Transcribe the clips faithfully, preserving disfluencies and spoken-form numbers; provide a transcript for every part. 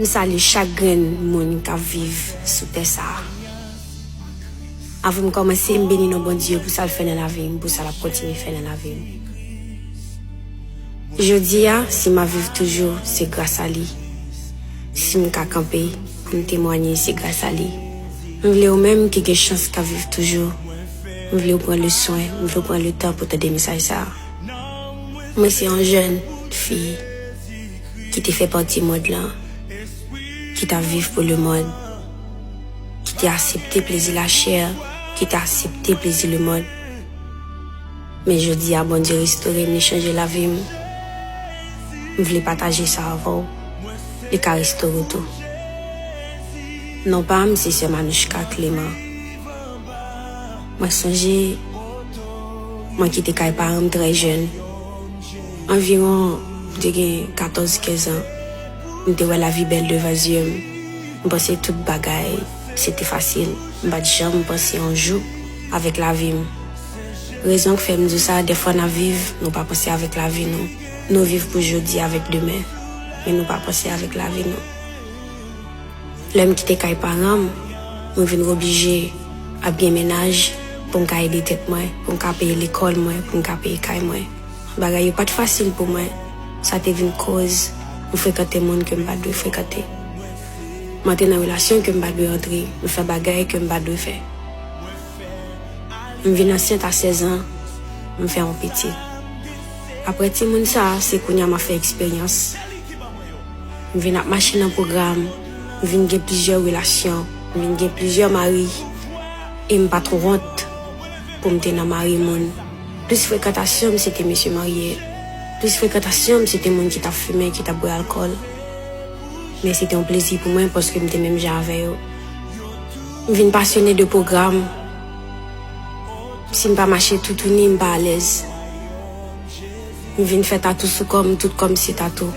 M salye chak grenn moun k ap viv sou tè sa a. Avan m kòmanse, m beni non Bondye pou sa l fè nan lavi m, pou sa l ap kontinye fè nan lavi m. Jodi a, si m ap viv toujou, se gras a li. Si m ka kanpe pou m temwanye, se gras a li. M vle ou menm ki gen chans k ap viv toujou, m vle w pran le swen, m vle w pran le tan pou tande mesaj sa a. Mwen se yon jèn fi ki te fè pati mond lan, ki t ap viv pou lemonn, ki te aksepte plezi lachè, ki te aksepte plezi lemonn. Men jodi a, Bondye restore m, li chanje lavi m. M vle pataje sa avè w. Li ka restore w tou. Non pa m, se sè Manouchka Clément. Mwen sonje, mwen kite kay paran m trè jèn. Anviwon, m te gen katòz, kenz an. M te wè lavi bèl devan zye m. M panse tout bagay, se te fasil. M pa t janm panse yon jou avèk lavi m. Rezon k fè m di w sa, dèfwa n ap viv, nou pa panse avèk lavi nou. Nou viv pou jodi avèk demen, men nou pa panse avèk lavi nou. Lè m kite kay paran m, mwen vin oblije ap gen mennaj pou m ka ede tèt mwen, pou m ka peye lekòl mwen, pou m ka peye kay mwen. Bagay yo pa t fasil pou mwen. Sa te vin koz m frekante moun ke m pa t dwe frekante. M antre nan relasyon ke m pa t dwe antre. M fè bagay ke m pa t dwe fè. M vin ansent a sèz an, m fè yon pitit. Apre timoun sa a, se kounye a m ap fè eksperyans. M vin ap mache nan pwogram, m vin gen plizyè relasyon, m vin gen plizyè mari, e m pa t wont pou m te nan mari moun. Plis frekantasyon m, se te mesye marye. Plis frekantasyon m, se te moun ki t ap fimen, ki t ap bwè alkòl. Men se te yon plezi pou mwen paske m te menm jan avè yo. M vin pasyone de pwogram. Si m pa mache toutouni, m pa alèz. M vin fè tatou sou kò m, tout kò m se tatou.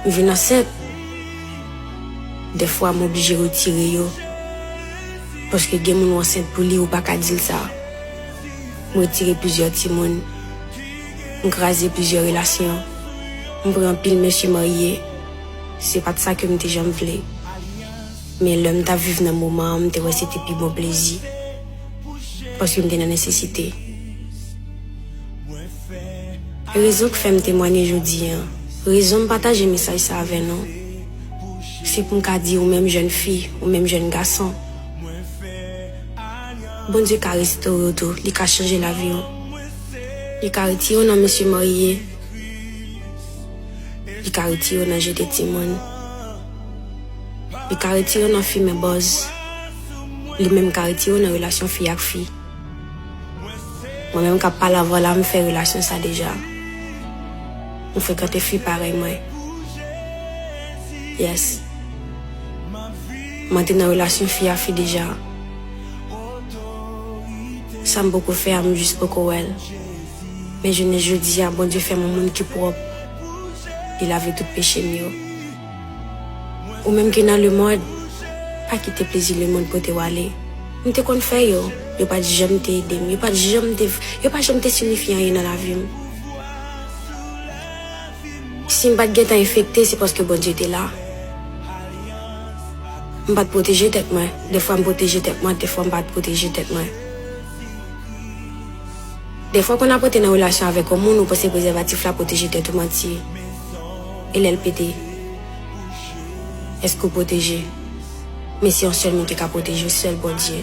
M vin ansent. Dèfwa, m oblije retire yo. Paske gen moun w ansent pou li, ou pa ka di l sa. M retire plizyè timoun. M kraze plizyè relasyon. M pran anpil mesye marye. Se pa t sa ke m te janm vle. Men lè m t ap viv nan moman an, m te wè se te pi bon plezi. Paske m te nan nesesite. Rezon k fè m temwanye jodi a, rezon m pataje mesaj sa avè nou, se pou m ka di ou menm jèn fi, ou menm jèn gason, Bondye ka restore w tou, li ka chanje lavi w. Li ka retire w nan mesye marye, li ka retire w nan jete timoun, li ka retire w nan fimen bòz, li menm ka retire w nan relasyon fi ak fi. Mwen menm k ap pale avè w la, m fè relasyon sa deja. M frekante fi parèy mwen. Yes. Mwen te nan relasyon fi a fi deja. Sa m poko fè a, m jis poko wè l. Men jounen jodi a, Bondye fè m yon moun ki pwòp. Li lave tout peche m yo. Ou menm ki nan lemonn, pa kite plezi lemonn pote w ale. M te konn fè yo, yo pa t janm te ede m, yo pa t janm te, yo pa janm te sinifye anyen nan lavi m. Si m pa t gentan enfekte, se paske Bondye te la. M pa t pwoteje tèt mwen. Dèfwa m pwoteje tèt mwen, dèfwa m pa t pwoteje tèt mwen. Dèfwa, kon ap rete nan relasyon avèk yon moun, ou panse prezèvatif la pwoteje tèt ou, manti. E lè l pete, èske w pwoteje? Men se yon sèl moun ki ka pwoteje w, sèl Bondye.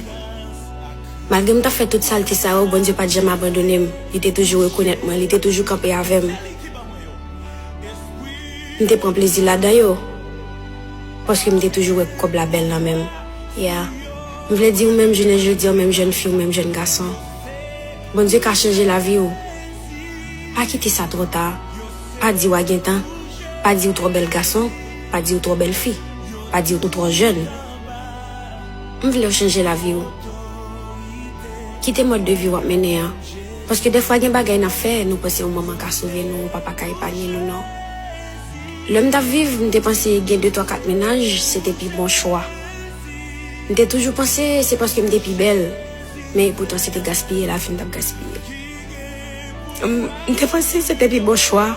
Malgre m t ap fè tout salte sa yo, Bondye pa t janm abandone m. Li te toujou rekonèt mwen, li te toujou kanpe avè m. M te pran plezi ladan yo, paske m te toujou wè kòb la bèl nan men m. Yeah. M vle di ou menm jounen jodi a, ou menm jèn fi, ou menm jèn gason, Bondye ka chanje lavi w. Pa kite sa twò ta. Pa di w a gen tan. Pa di w twò bèl gason. Pa di w twò bèl fi. Pa di w twò jèn. M vle w chanje lavi w. Kite mòd de vi w ap mennen an. Paske dèfwa gen bagay n ap fè, nou panse yon manman ka sove nou, yon papa ka epanye nou, non. Lè m t ap viv, m te panse gen de, twa, kat mennaj, se te pi bon chwa. M te toujou panse se paske m te pi bèl, men epoutan se te gaspiye lavi m t ap gaspiye. M, m te panse se te pi bon chwa,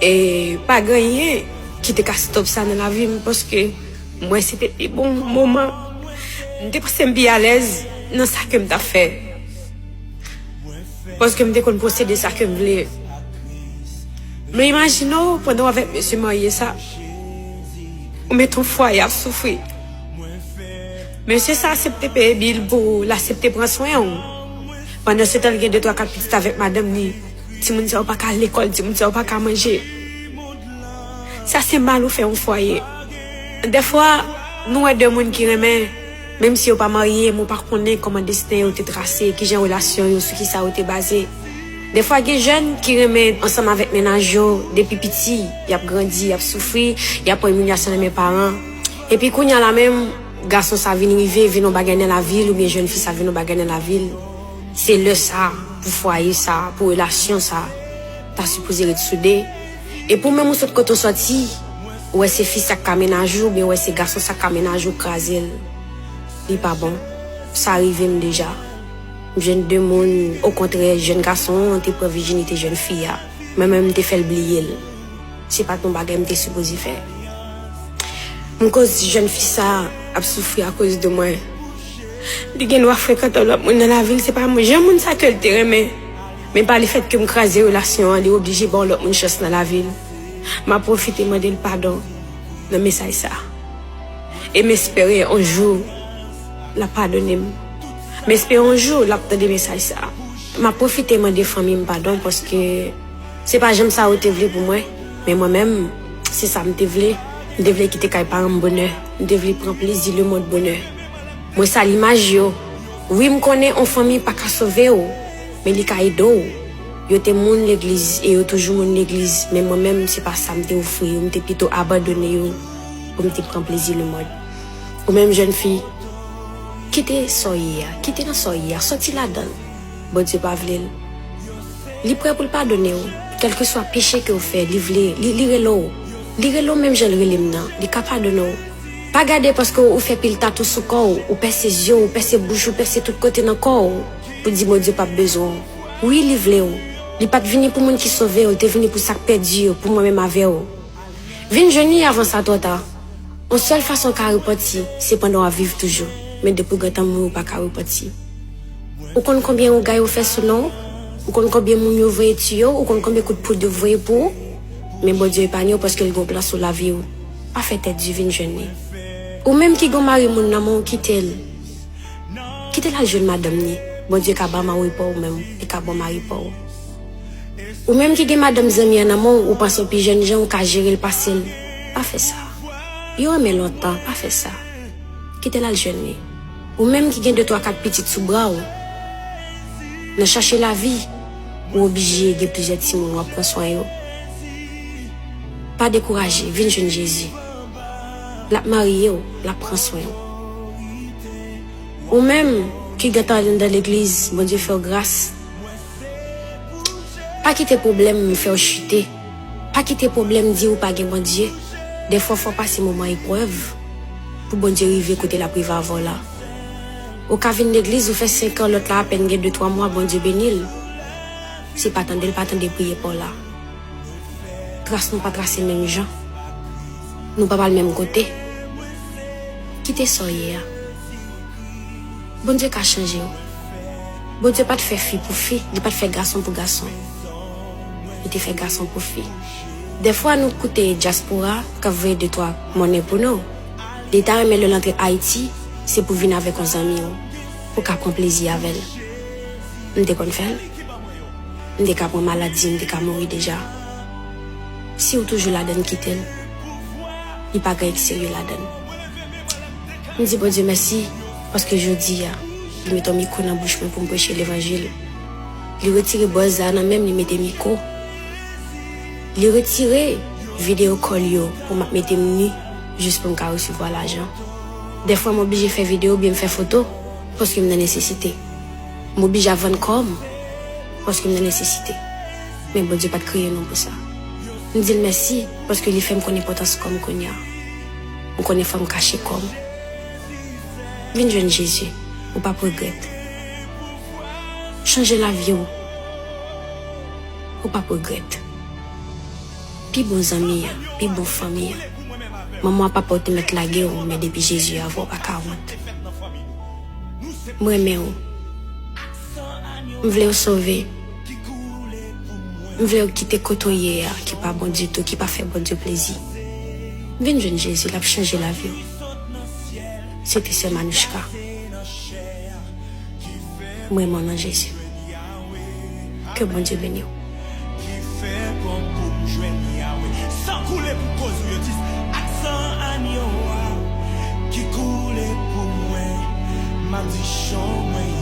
e pa gen anyen Ki te ka stop sa nan lavi m, paske m wè se te pi bon moman. M te panse m pi alèz nan sa ke m t ap fè. Paske m te konn posede sa ke m vle. Men imajine w, pandan w avèk mesye marye sa, ou met yon fwaye ap soufri. Mesye sa aksepte peye bil pou ou, l aksepte pran swen w. Pandan se tan, l gen de twa kat pitit avèk madanm li. Timoun sa yo pa ka al lekòl, timoun sa yo pa ka manje. Sa se mal ou fè yon fwaye. Dèfwa, nou wè de moun ki renmen, menm si yo pa marye, men w pa konnen kòman desten yo te trase, kijan relasyon yo, sou kisa yo te baze. Dèfwa, gen jèn ki renmen ansanm avèk mennaj yo, depi piti, y ap grandi, y ap soufri, y ap pran imilyasyon nan men paran. Epi kounye a la menm, gason sa vin rive, vin yon bagay nan lavi l, oubyen jèn fi sa vin yon bagay nan lavi l. Se lè sa, pou fwaye sa, pou relasyon sa, ta sipoze ret soude. Epi w menm ou sot kote w sòti, ou wè se fi sa k ka mennaj ou, oubyen ou wè se gason sa k ka mennaj ou, kraze l. Li pa bon. Sa rive m deja. M jwenn de moun, okontrè, jèn gason an te pran vijinite jèn fi a. Mwen menm, m te fè l bliye l. Se pa t yon bagay m te sipoze fè. M koz jèn fi sa ap soufri akoz de mwen. Li gen dwa frekante yon lòt moun nan lavi l, se pa mwen. Jan moun sa ke l te renmen, men pa lefèt ke m kraze relasyon an, li oblije ba yon lòt moun chans nan lavi l. M ap pwofite mande l padon nan mesaj sa. E m espere yon jou l ap padone m. M espere yon jou l ap tande mesaj sa. M ap pwofite mande fanmi m padon paske se pa janm sa yo te vle pou mwen. Men mwen menm, se sa m te vle. M te vle kite kay paran m bonè. M te vle pran plezi lemonn bonè. Mwen sal imaj yo. Wi, m konnen yon fanmi pa ka sove w, men li ka ede w. Yo te moun legliz e yo toujou moun legliz, men mwen menm, se pa sa m te ofri yo. M te pito abandone yo pou m te pran plezi lemonn. Ou menm jèn fi, kite sa w ye a, kite nan sa w ye a, sòti ladan l. Bondye pa vle l. Li prè pou l padone w. Kèlkeswa peche ke w fè, li vle, li, li rele w. Li rele w menm jan l rele m nan. Li ka padone w. Pa gade paske w fè pil tatou sou kò w, ou pèse zye w, ou pèse bouch ou, pèse tout kote nan kò w, pou di Bondye p ap bezwen w. Wi, li vle w. Li pa t vini pou moun ki sove yo, l te vini pou sa k pèdi yo, pou mwen menm avè w. Vin jwenn li avan sa twò ta. Yon sèl fason w ka repanti, se pandan w ap viv toujou. Men depi w gentan mouri, w pa ka repanti. Ou konn konbyen ougay ou fè sou non w? Ou konn konbyen moun yo voye tiye w? Ou konn konbyen kout poud yo voye pou ou? Men Bondye epanye w paske l gen yon plan sou lavi w. Pa fè tèt di, vin jwenn li. Ou menm ki gen yon mari moun nan men w, kite l. Kite l al jwenn madanm li. Bondye ka ba w mari pa w menm. Li ka ba w mari pa w. Ou menm ki gen madanm zanmi an nan men w, ou panse w pi jènjan, ou ka jere l pase l. Pa fè sa. Yo renmen lontan, pa fè sa. Kite l al jwenn li. Ou menm ki gen de, twa, kat pitit sou bra w, nan chache lavi, ou oblije gen plizyè timoun w ap pran swen yo. Pa dekouraje, vin jwenn Jezi. L ap marye w, l ap pran swen w. Ou menm ki gentan al anndan legliz, Bondye fè w gras. Pa kite pwoblèm fè w chite. Pa kite pwoblèm di ou pa gen Bondye. Dèfwa, fò w pase moman eprèv pou Bondye rive kote l ap rive avè w la. Ou ka vin legliz, ou fè senk an, lòt la apèn gen de, twa mwa, Bondye beni l. Se pa tande l pa tande priyè pa w la. Tras nou pa trase menm jan. Nou pa pral menm kote. Kite sa w ye a. Bondye ka chanje w. Bondye pa t fè fi pou fi, li pa t fè gason pou gason. Li te fè gason pou fi. Dèfwa nou koute dyaspora k ap voye de, twa monnen pou nou. Li ta renmen lè l antre Ayiti, se pou vin avèk yon zanmi w, pou w ka pran plezi avè l. M te konn fè l. M te ka pran maladi, m te ka mouri deja. Si w toujou ladann, kite l. Li pa gen anyen ki serye ladann. M di Bondye mèsi, paske jodi a, li mete yon mikwo nan bouch mwen pou m preche levanjil. Li retire bòz la nan men m, li mete mikwo. Li retire videyo kòl yo pou m ap mete m ni, jis pou m ka resevwa lajan. Dèfwa m oblije fè videyo oubyen m fè foto, paske m nan nesesite. M oblije ap vann kò m, paske m nan nesesite. Men Bondye pa t kreye nou pou sa. M di l mèsi, paske li fè m konn enpòtans kò m kounye a. M konnen fò m kache kò m. Vin jwenn Jezi, ou p ap regrèt. Chanje lavi w, ou p ap regrèt. Pi bon zanmi an, pi bon fanmi an. Manman papa w te mèt lage w, men depi Jezi avè w pa ka wont. M renmen w. M vle w sove. M vle w kite kote w ye a, ki pa bon ditou, ki pa fè Bondye plezi. Vin jwenn Jezi, l ap chanje lavi w. Se te sè Manouchka. M renmen w nan Jezi. Ke Bondye beni w. Ki fè pran pou m jwenn Yawe. San koule pou koz ou yo di ak san anyo a ki koule pou mwen. M ap di chan mwen